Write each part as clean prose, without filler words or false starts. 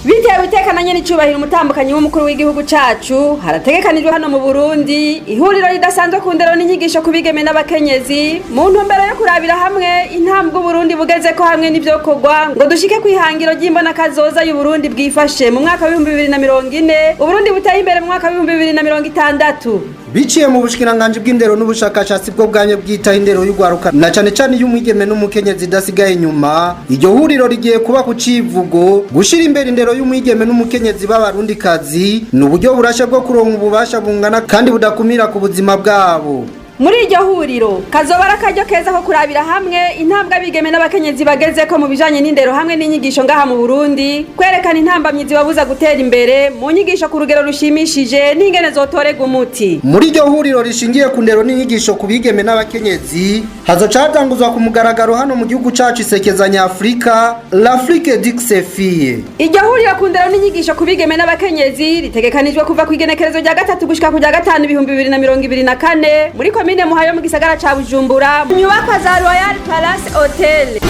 Bitewe itekana n'icubahiro umutambukanyi w'umukuru w'igihugu cacu, harategekanijwe hano mu Burundi ihuriro ridasanzwe ku ndero n'inyigisho ku bigeme n'abakenyezi, mu ntumbero yo kurabira hamwe intambwe Uburundi bugezeko hamwe n'ivyokorwa ngo dushike kw'ihangiro ry'imbonakazoza y'Uburundi bwifashe mu mwaka wa 2040, Uburundi buteye imbere mu mwaka wa 2060. Biciye mu bushikiranganji bw'indero n'ubushakashatsi bwo bwanye bwitaho indero y'urwaruka, na cane cane y'umwigeme n'umukenyezi idasigaye inyuma, iryo huriro rigiye kuba ku civugo: gushira imbere indero y'umwigeme n'umukenyezi b'Abarundikazi ni uburyo burashe bwo kuronka ububasha bungana kandi budakumira ku buzima bwabo. Muri iryo huriro kazoba ari akaryo keza ko kurabira hamwe intambwe abigeme n'abakenyezi bagezeko mu bijanye n'indero hamwe n'inyigisho ngaha mu Burundi, kwerekana intambamyi zibabuza gutera imbere mu nyigisho ku rugero rushimishije n'ingene zotorerwa umuti. Muri iryo huriro rishingiye ku ndero n'inyigisho ku bigeme n'abakenyezi, hazoca hatanguzwa ku mugaragaro hano mu gihugu cacu isekeza nyafurika "L'Afrique éduque ses filles". Iryo huriro ku ndero n'inyigisho ku bigeme n'abakenyezi ritegekanijwe kuva ku igenekerezo rya 3 gushika ku rya 5 2024 muri komine Muhayo, mu gisagara ca Bujumbura, mu nyubakwa za Royal Palace Hotel.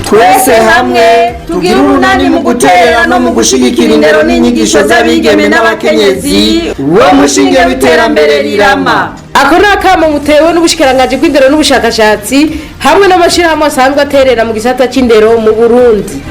Twese hamwe tugire urunani mu guterera no mu gushigikira indero n'inyigisho z'abigeme n'abakenyezi, wo mushinge w'iterambere rirama. Ako ni akamo mutewe n'ubushikiranganji bw'indero n'ubushakashatsi hamwe n'amashirahamwe asanzwe aterera mu gisata c'indero mu Burundi.